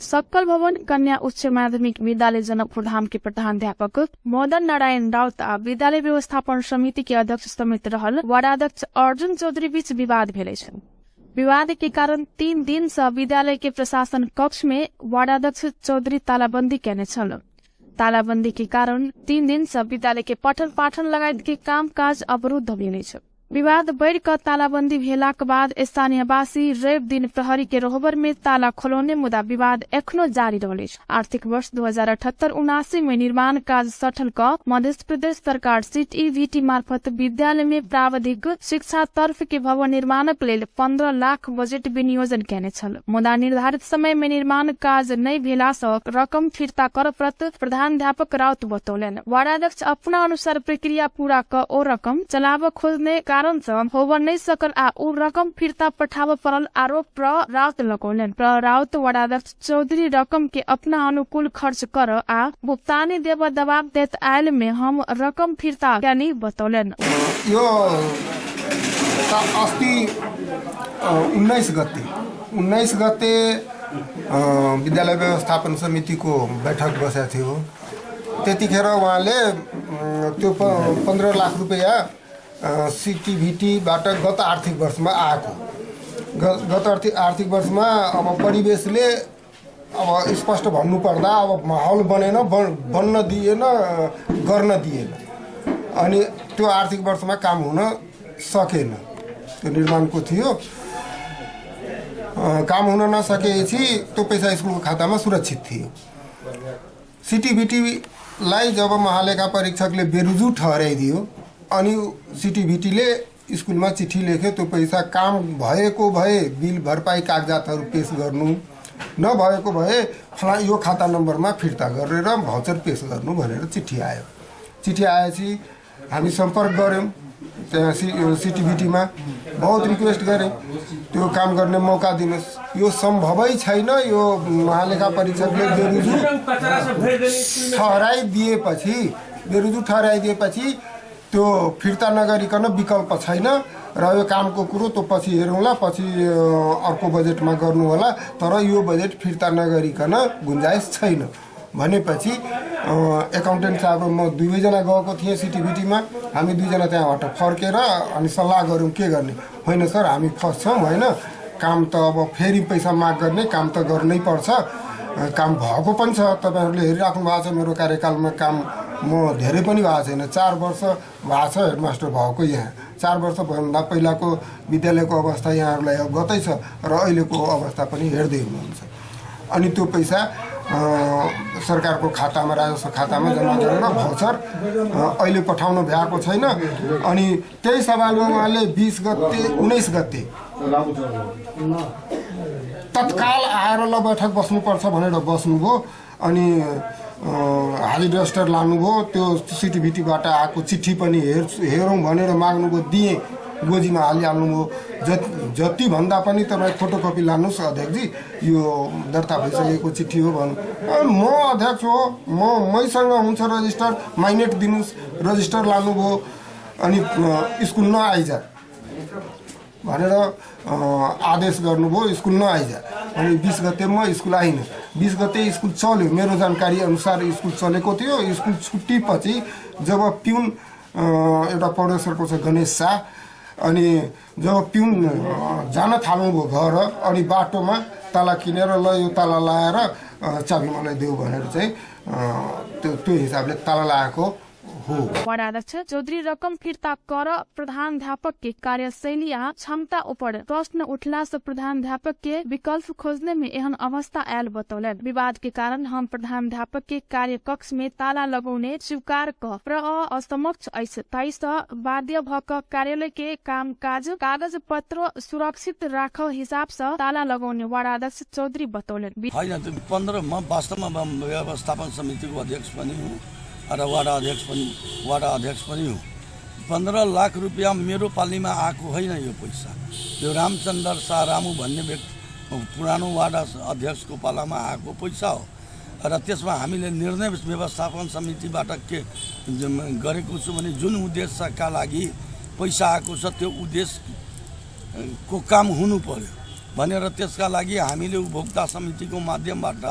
सक्कल भवन कन्या उच्च माध्यमिक विद्यालय जनकपुर धाम के प्रधानाध्यापक मदन नारायण राउत आ विद्यालय व्यवस्थापन समिति के अध्यक्ष समेत रहल वडाध्यक्ष अर्जुन चौधरी बीच विवाद भेलै छ। विवाद के कारण 3 दिन से विद्यालय के प्रशासन कक्ष में वडाध्यक्ष चौधरी तालाबंदी केने छल। तालाबंदी के कारण 3 दिन से विद्यालय के पठन पाठन लगायत के काम काज अवरुद्ध भेलै छ। विवाद बढ़ कर तालाबंदी भेलाक बाद स्थानीयवासी रवि दिन प्रहरी के रोहबर में ताला खोलौने मुदा विवाद एखनो जारी रहलै छ। आर्थिक वर्ष 2078-79 में निर्माण काज सठल क मध्य प्रदेश सरकार सीटीईवीटी मार्फत विद्यालय में प्राविधिक शिक्षा तर्फ के भवन निर्माणक लेल 15 लाख बजेट विनियोजन केने छल। मुदा निर्धारित समय में निर्माण काज नहीं भेला सँ रकम फिर्ता कर प्रत प्रधानाध्यापक राउत बतौलन। वडाध्यक्ष अपना अनुसार प्रक्रिया पूरा क ओ रकम चलाव खोजने कारण से होबऽ नहीं सकल आ उ रकम फिर्ता पठाव पड़ल आरोप राउत लगौलन। राउत वडाध्यक्ष चौधरी रकम के अपना अनुकूल खर्च कर आ भुगतानी देव दबाव देत आयल में हम रकम फिर्ता यानी बतौलन। यो अस्ति 19 गते विद्यालय व्यवस्थापन समितिको बैठक बसेको थियो। त्यतिखेर उहाँले त्यो 15 लाख रुपैयाँ सीटीभीटीबाट गत आर्थिक वर्षमा आएको। गत आर्थिक वर्षमा अब परिवेशले अब स्पष्ट भन्नुपर्दा अब माहौल बनेन, बन्न दिएन, गर्न दिएन, अनि त्यो आर्थिक वर्षमा काम हुन सकेन। त्यो निर्माणको थियो, काम हुन नसकेपछि त्यो पैसा स्कुलको खातामा सुरक्षित थियो। सीटीभीटीलाई जब महालेखा परीक्षकले बेरुजु ठहराइदियो अनि सीटीभीटीले स्कुलमा चिठी लेख्यो त्यो पैसा काम भएको भए बिल भरपाई कागजातहरू पेश गर्नु, नभएको भए फला यो खाता नम्बरमा फिर्ता गरेर भाउचर पेश गर्नु भनेर चिठी आयो। चिठी आएपछि हामी सम्पर्क गऱ्यौँ त्यहाँ सीटीभीटीमा, बहुत रिक्वेस्ट गरेँ त्यो काम गर्ने मौका दिनुहोस्। यो सम्भवै छैन। यो महालेखा परीक्षकले बेरुजु ठहराइदिएपछि त्यो फिर्ता नगरिकन विकल्प छैन र यो कामको कुरो त पछि हेरौँला, पछि अर्को बजेटमा गर्नु होला, तर यो बजेट फिर्ता नगरिकन गुन्जाइस छैन भनेपछि एकाउन्टेन्ट साहब म 2 जना गएको थिएँ सीटीभीटीमा। हामी 2 जना त्यहाँबाट फर्केर अनि सल्लाह गऱ्यौँ के गर्ने। होइन सर हामी फस्छौँ, होइन काम त अब फेरि पैसा माग गर्ने काम त गर्नै पर्छ। काम भएको पनि छ, तपाईँहरूले हेरिराख्नु भएको छ मेरो कार्यकालमा काम म धेरै पनि भएको छैन। 4 वर्ष भएको छ हेडमास्टर भएको यहाँ। 4 वर्षभन्दा पहिलाको विद्यालयको अवस्था यहाँहरूलाई अवगतै छ र अहिलेको अवस्था पनि हेर्दै हुनुहुन्छ। अनि त्यो पैसा सरकारको खातामा, राजस्व खातामा जम्मा गरेर भाउचर अहिले पठाउनु भएको छैन। अनि त्यही सवालमा उहाँले 19 गते तत्काल आएर ल बैठक बस्नुपर्छ भनेर बस्नुभयो। अनि हाली डस्टर लानुभयो, त्यो सीटीभीटीबाट आएको चिठी पनि हेरौँ भनेर माग्नुभयो, दिएँ, गोजीमा हालिहाल्नुभयो। जति भन्दा पनि तपाईँ फोटोकपी लानुहोस् अध्यक्षजी, यो दर्ता भइसकेको चिठी हो भन्नु। म अध्यक्ष हो, मैसँग हुन्छ रजिस्टर, माइनेट दिनुहोस्, रजिस्टर लानुभयो। अनि स्कुल नआइज भनेर आदेश गर्नुभयो, स्कुल नआइज। अनि 20 गते म स्कुल आइनँ। 20 गते स्कुल चल्यो, मेरो जानकारी अनुसार स्कुल चलेको थियो। स्कुल छुट्टीपछि जब पिउन एउटा प्रोफेसरको छ गणेश शाह, अनि जब पिउन जान थाल्नुभयो घर, अनि बाटोमा ताला किनेर ल यो ताला लाएर चाबी मलाई देऊ भनेर चाहिँ त्यो हिसाबले ताला लगाएको हो। वडाध्यक्ष चौधरी रकम फिर्ता कर प्रधानाध्यापक के कार्यशैली या क्षमता ऊपर प्रश्न उठला से प्रधानाध्यापक के विकल्प खोजने में एहन अवस्था आयल बतौलन। विवाद के कारण हम प्रधानाध्यापक के कार्य कक्ष में ताला लगौने स्वीकार कर असमक्ष ऐसे ताइस बाध्य भक कार्यालय के काम कागज पत्र सुरक्षित राख हिसाब से ताला लगौने वडाध्यक्ष चौधरी बतौलन। 15 म वास्तवमा व्यवस्थापन समितिको अध्यक्ष पनि हुँ र वाडा अध्यक्ष पनि हुँ। 15 लाख रुपियाँ मेरो पालीमा आएको होइन। यो पैसा यो रामचन्द्र शाह रामु भन्ने व्यक्ति पुरानो वाडा अध्यक्षको पालामा आएको पैसा हो र त्यसमा हामीले निर्णय व्यवस्थापन समितिबाट के गरेको छु भने जुन उद्देश्यका लागि पैसा आएको छ त्यो उद्देश्यको काम हुनु पर्यो। भनेर त्यसका लागि हामीले उपभोक्ता समितिको माध्यमबाट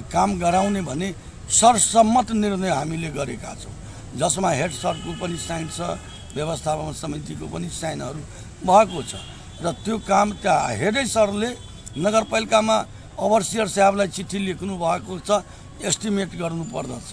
काम गराउने भने सरसम्मत निर्णय हामीले गरेका छौँ, जसमा हेड सरको पनि साइन छ, व्यवस्थापन समितिको पनि साइनहरू भएको छ र त्यो काम त्यहाँ हेडै सरले नगरपालिकामा ओभरसियर साहबलाई चिठी लेख्नु भएको छ, एस्टिमेट गर्नुपर्दछ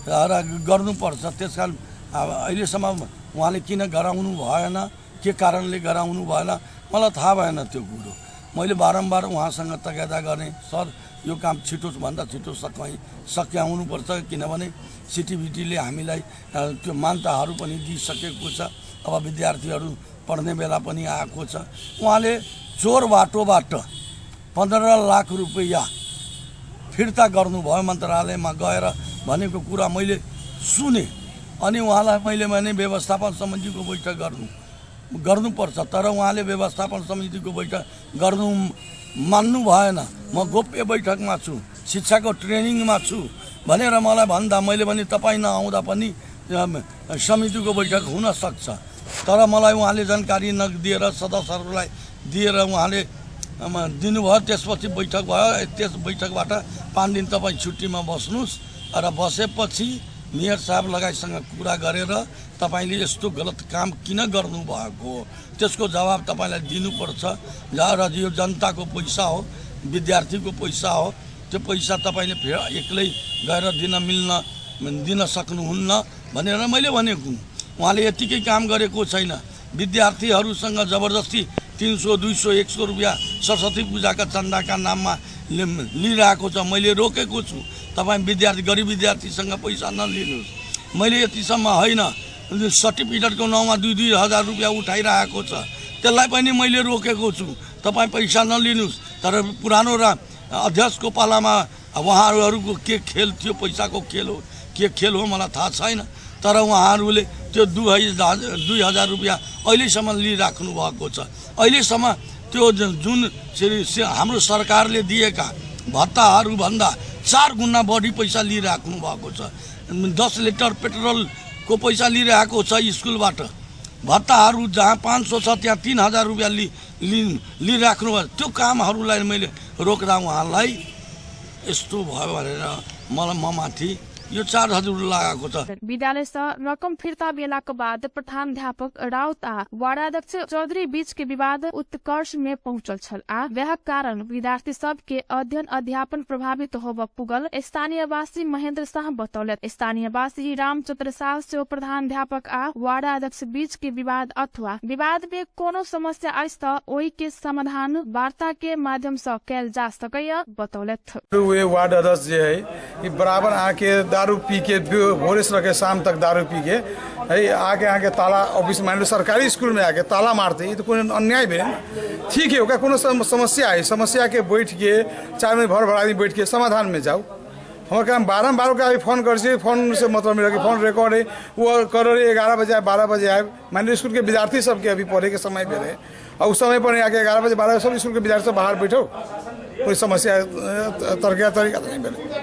र गर्नुपर्छ। त्यस कारण अहिलेसम्म उहाँले किन गराउनु भएन, के कारणले गराउनु भएन मलाई थाहा भएन त्यो कुरो। मैले बारम्बार उहाँसँग तगादा गरेँ, सर यो काम छिटोभन्दा छिटो सक्याउनुपर्छ, किनभने सिटिभिटीले हामीलाई त्यो मान्यताहरू पनि दिइसकेको छ, अब विद्यार्थीहरू पढ्ने बेला पनि आएको छ। उहाँले चोर बाटोबाट 15 लाख रुपैयाँ फिर्ता गर्नुभयो, मन्त्रालयमा गएर भनेको कुरा मैले सुने। अनि उहाँलाई मैले भने व्यवस्थापन समितिको बैठक गर्नुपर्छ, तर उहाँले व्यवस्थापन समितिको बैठक गर्नु मान्नु भएन। म गोप्य बैठकमा छु, शिक्षाको ट्रेनिङमा छु भनेर मलाई भन्दा मैले भने तपाईँ नआउँदा पनि समितिको बैठक हुन सक्छ, तर मलाई उहाँले जानकारी नदिएर सदस्यहरूलाई दिएर उहाँले दिनुभयो। त्यसपछि बैठक भयो, त्यस बैठकबाट 5 दिन तपाईँ छुट्टीमा बस्नुहोस् र बसेपछि मेयर साहब लगायतसँग कुरा गरेर तपाईँले यस्तो गलत काम किन गर्नुभएको त्यसको जवाब तपाईँलाई दिनुपर्छ। र यो जनताको पैसा हो, विद्यार्थीको पैसा हो, त्यो पैसा तपाईँले एक्लै गएर दिन सक्नुहुन्न भनेर मैले भनेको। उहाँले यतिकै काम गरेको छैन, विद्यार्थीहरूसँग जबरजस्ती 300, 200, 100 रुपियाँ सरस्वती पूजाका चन्दाका नाममा लिइरहेको छ। मैले रोकेको छु, तपाईँ गरिब विद्यार्थीसँग पैसा नलिनुहोस्। मैले यतिसम्म होइन, सर्टिफिकेटको नाउँमा 2-2 हजार रुपियाँ उठाइरहेको छ, त्यसलाई पनि मैले रोकेको छु, तपाईँ पैसा नलिनुहोस्। तर पुरानो र अध्यक्षको पालामा उहाँहरूको के खेल थियो, पैसाको खेल हो के खेल हो मलाई थाहा छैन, तर उहाँहरूले त्यो 2,000 रुपियाँ अहिलेसम्म लिइराख्नु भएको छ। अहिलेसम्म त्यो जुन हाम्रो सरकारले दिएका भत्ताहरूभन्दा 4 गुणा बढी पैसा लिइराख्नु भएको छ। 10 लिटर पेट्रोलको पैसा लिइरहेको छ स्कुलबाट। भत्ताहरू जहाँ 500 छ त्यहाँ 3,000 रुपियाँ लिइराख्नु भयो। त्यो कामहरूलाई मैले रोक्दा उहाँलाई यस्तो भयो भनेर ममाथि यो चार्जहरू लगाएको छ। विद्यालय रकम फिर्ता बेलाको बाद प्रधानाध्यापक राउत आ वार्डाध्यक्ष चौधरी बीच के विवाद उत्कर्ष में पहुंचल छल आ वह कारण विद्यार्थी सब के अध्ययन अध्यापन प्रभावित होब पुगल स्थानीयवासी महेंद्र शाह बतौलत। स्थानीयवासी रामचंद्र शाह से प्रधानाध्यापक आ वार्डाध्यक्ष बीच के विवाद अथवा विवाद में कोनो समस्या आइस त ओही के समाधान वार्ता के माध्यम से कैल जा सकैया बतौलत। वार्ड अध्यक्ष जो है बराबर आके दारू पी के भोरे से रखे शाम तक दारू पी के आके ताला ऑफिस में सरकारी स्कूल में आके ताला मारते, ये तो कोई अन्याय भी है। ठीक है होगा, कोनो समस्या है, समस्या के बैठ के 4 में भर भरा बैठ के समाधान में जाओ। हमारे काम 12 का फोन कर फोन से मतलब मेरा फोन रिकॉर्ड है वो कर रहे 11 बजे आए 12 बजे आए। मैंने स्कूल के विद्यार्थी सबके अभी पढ़े के समय पे रहे और उस समय पर आके 11 बजे 12 सब स्कूल के विद्यार्थी सब बाहर बैठो, कोई समस्या तरीका तो नहीं मिले।